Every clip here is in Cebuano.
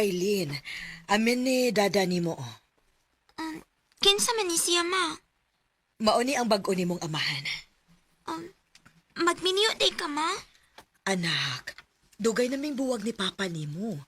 Dailin. Amin ni dada nimo. Oh. Kinsa man ni siya, ma? Mao ni ang bag-o nimong amahan. Magminyo day ka, ma? Anak, dugay naming buwag ni Papa nimo.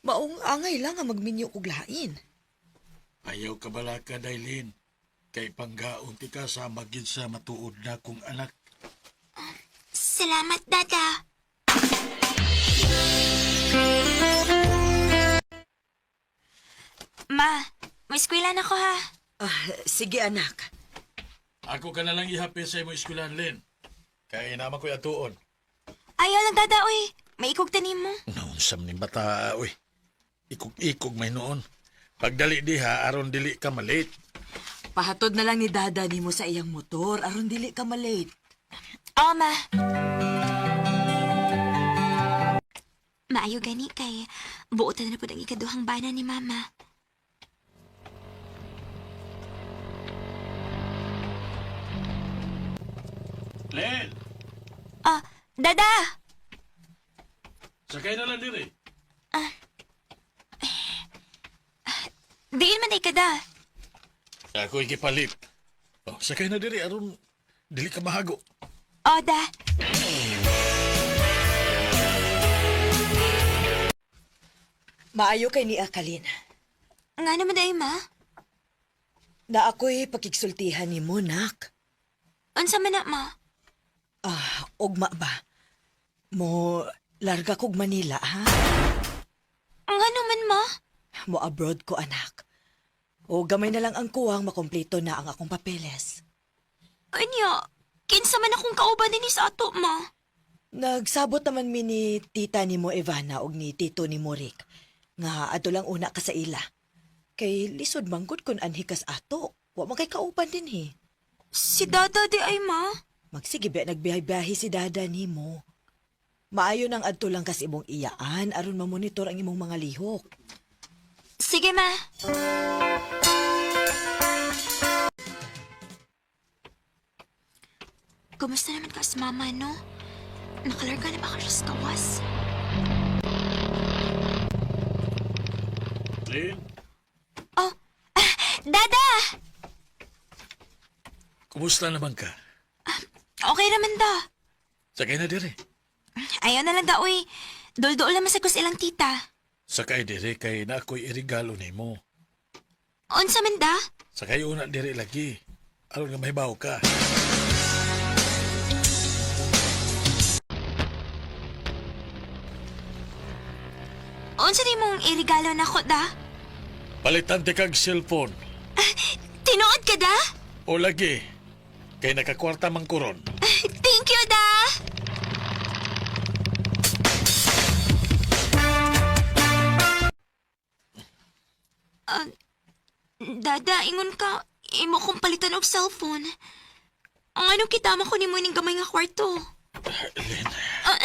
Maong angay lang ang magminyo kog lain. Ayaw ka bala ka, Dailin. Kay panggaon ti ka sa magid sa matuod na kong anak. Salamat, Dada. Ma, may eskwela na ko ha. Ah, sige anak. Ako ka na lang ihapin sa imong eskwelahan, Lin. Kay naman ko'y atuon. Ayaw lang, Dada, oy. May ikog tanim mo. Naunsam ni bata, uy. Ikog-ikog may noon. Pagdali diha, aron dili ka malate. Pahatod na lang ni dada nimo sa iyang motor aron dili ka malate. Oo, ma. Maayo gani kay buotan na pud ang ikaduhang bana ni Mama. Lin! Ah, Dada! Sakay na lang diri. Diin man ay kada. Ako'y gipalit. Oh, sakay na diri aron dili ka mahago. O, da. Maayo kay ni Akalin. Nga naman day, ma. Na ako'y pakigsultihan nimo, nak. Unsa man na, ma? Ah, ugma ba? Mo larga kog Manila, ha? Nga naman, ma. Mo abroad ko, anak. O gamay na lang ang kuwang makompleto na ang akong papeles. Anya, kinsa man akong kauban din sa ato, ma. Nagsabot naman mi ni tita ni mo Ivana og ni tito ni mo Rick. Nga adto lang una ka sa ila. Kay lisod manggod kun anhi kas ato. Wa man kay kauban din he. Si Dada di ay, ma. Magsige ba nagbiyahe-biyahe si dada nimo. Maayo nang adto lang kas imong iyaan aron mamonitor ang imong mga lihok. Sige, ma. Kumusta naman ka sa mama, no? Nakalarga na ba ka siya sa kawas? Lin, Oh, ah, Dada! kumusta naman ka? Okay naman da. Sakay na diri. Ayaw na lang da, uy. Dol-dol naman sa kus ilang tita. Sakay diri kay na ako'y irigalo nimo. Unsa man da? Sakay una diri lagi. Aron nga mahibaw ka. Unsa di mong irigalo na ko, da? Palitan ti kag cellphone. Tinuod ka, da? O lagi. Kay nakakwarta man ko ron. Thank you, da! Ah, dada, ingon ka, imo kong palitan og cellphone. Ang anong kitama ko nimo ning gamay nga kwarto? Lin, Ah,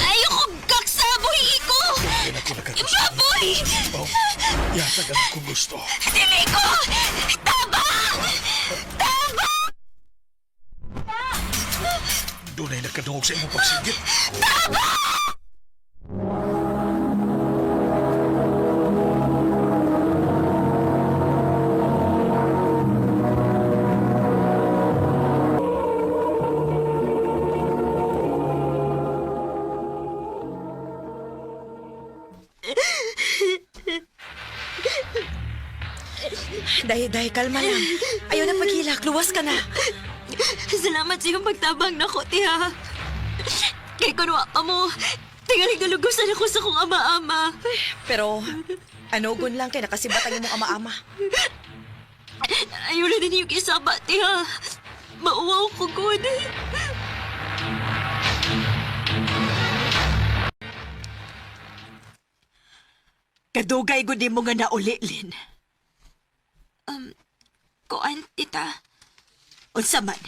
ayoko gaksaboy iko! kay na ko nakagusto. Baboy! Oh, yatag ang akong gusto. Dili ko! Tabang! Tabang! Dunay nakadungog sa imong pagsigit. Dahi, dahi, kalma lang. Ayaw na paghilak, luwas ka na. Salamat sa iyong pagtabang na ko, tiha. Kay kunwa ka mo, tingaling nalugusan ako sa kong ama-ama. Pero, anugon lang kay nakasibat ang imong ama-ama. Ayaw na din yung isaba, tiha. Mauwaw ko, good. Kadugay gud mo nga nauli, Lin. Kuan, tita. Unsa man,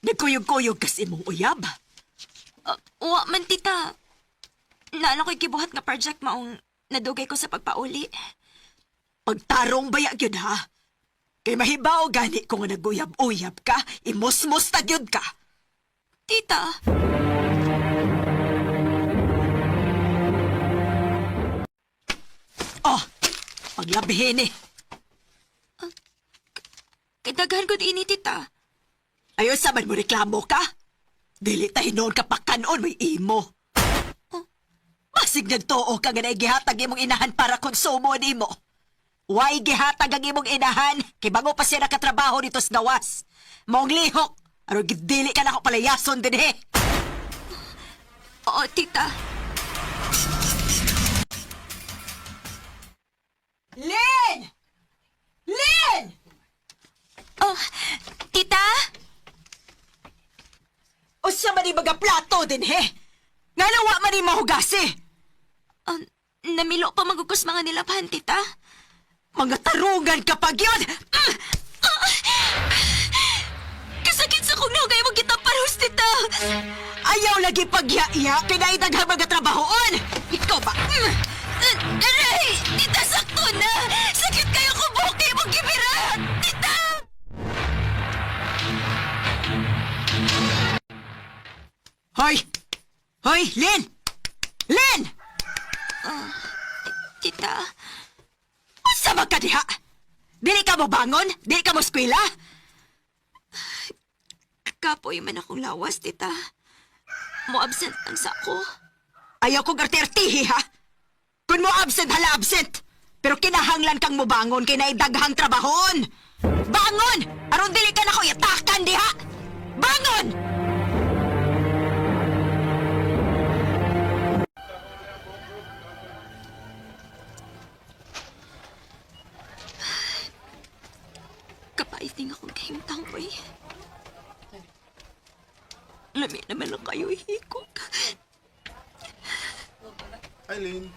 nagkuyog-kuyog kas imong uyab. Wa man, tita. Naala ko'y gibuhat nga project maong nadugay ko sa pagpauli. Pagtarong baya gyud ha. Kay mahibaw gani ko nga naguyab-uyab ka, imusmos ta gyud ka. Tita! Oh, paglabihin eh. Kay daghan gud ini, tita. Ayon sa man mo reklamo ka? Dili ta hinuon ka pakanon may imo. Masig nagtuo ka nga naigihatag imong inahan para konsumo nimo. Way gihatag ang imong inahan kay bago pa siya nakatrabaho dito sa gawas. Maong lihok, aron gidili ka na ako palayason dinhi. Oo, tita. Lin! Lin! Oh, tita? Usa man ni mga plato dinhi. Ngano wa man ni mahugasi? Namilo pa magugos mga nilaban, tita. Mga tarungan kapag yun! Kasakit sa kong nahugay mo kita parehas, tita. Ayaw lagi pagyaya, kinaidaghang mga trabahoon! Ikaw ba? Aray! Tita, sakto na! Sakit kayo kung bukay mo gibira! Tita! Hoy! Hoy, Lin! Lin! Tita, Unsa man ka diha? Dili ka mo bangon? Dili ka mo eskwela? kapoy man akong lawas, tita. Mo absent lang sa ako. Ayaw kong arte-artihi, ha? Kung mo absent, hala absent! Pero kinahanglan kang mobangon kay naidaghang trabahoon! Bangon! Aron dili ka na ko yatakan diha! Bangon! Kapaiting akong kahimtang ko eh. Lami naman lang kayo hikog. Eileen.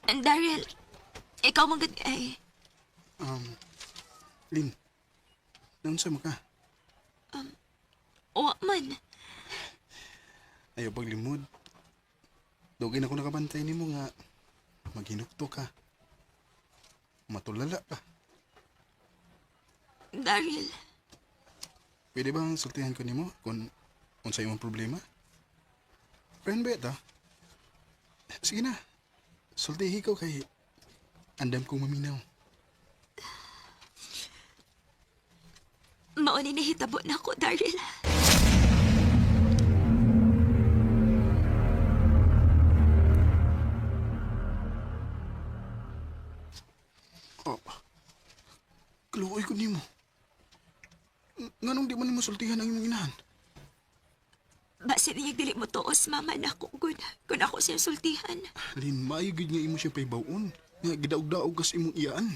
And Daryl, ikaw man gud ay. Lin. Naunsa mo ka? Wa man. Ayaw paglimod. Dugay na ko nakabantay nimo nga maghinukto ka. Matulala ka. Daryl, Pwede bang sultihan ko nimo kung unsa imong problema? Friend ba ito? Sige na. Sultihi ko kay andam kong maminaw. mao ni nahitabo na ako, Daryl. Oh. Kaluoy ko nimo. Nganong di man nimo sultihan ang imong inahan? Base niya dili mo tuos, mama na ako gud. Kung ako siyang sultihan. Lin, maayo gyud nga imo siya pahibaw-on. Nga gidaog-daog kas imong iyaan.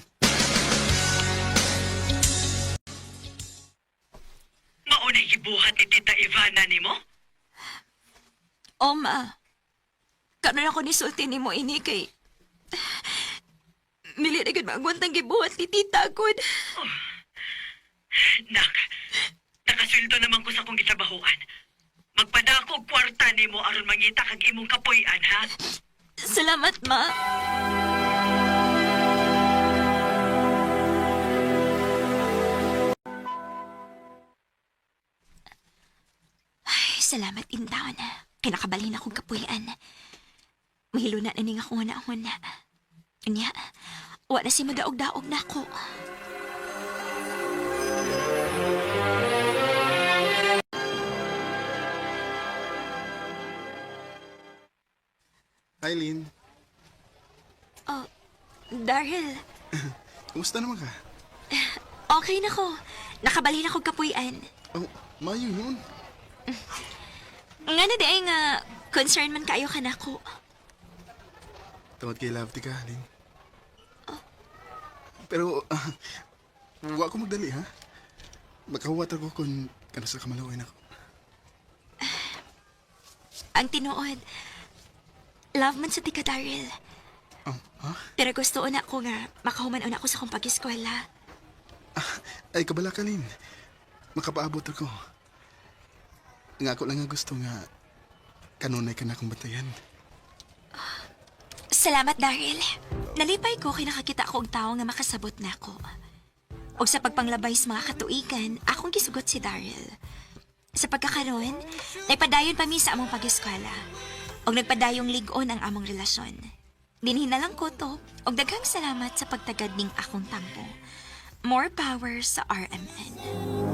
Maunay gibuhat ni Tita Ivana nimo? O ma, karon ako nisulti nimo ini kay Mili na gud maagwantang gibuhat ni tita gud. Nak, nakasweldo naman ko sa kong gitrabahoan. Magpadako og kwarta nimo aron mangita kag imong kapoy-an, ha? Salamat, ma. Ay, salamat, intaon. Kinakabalhin akong kapuyan. Mahilo na naning akong huna-huna. Unya, wa na si madaog-daog na ako. Eileen, Oh, Daryl, kumusta naman ka? okay na ko. Nakabalhin akong kapuyan. Oh, maayo yun. Nga na di ay nga, concern man kayo ka na ako. Tawad kay love ti ka, Lin. Pero, wa ko magdali, ha? Makahuwat ako kung kanasa kamalawin ako. Ang tinuod, love man sa tika, Daryl. Oh, ha? Pero gusto na ako nga, makahuman una ako sa akong pag-eskwela. Ay, kabala ka, Lin. Makapaabot ako. Nga ako lang nga gusto nga kanunay ka na akong batayan. Salamat, Daryl. Nalipay ko kay nakakita ko og tawo nga makasabot na ako. Og sa pagpanglabay sa mga katuigan, akong gisugot si Daryl. Sa pagkakaroon, naipadayon pa mi sa among pag-eskwela. Og nagpadayong lig-on ang among relasyon. Dinhi na lang ko to, og daghang salamat sa pagtagad ning akong tampo. More power sa RMN.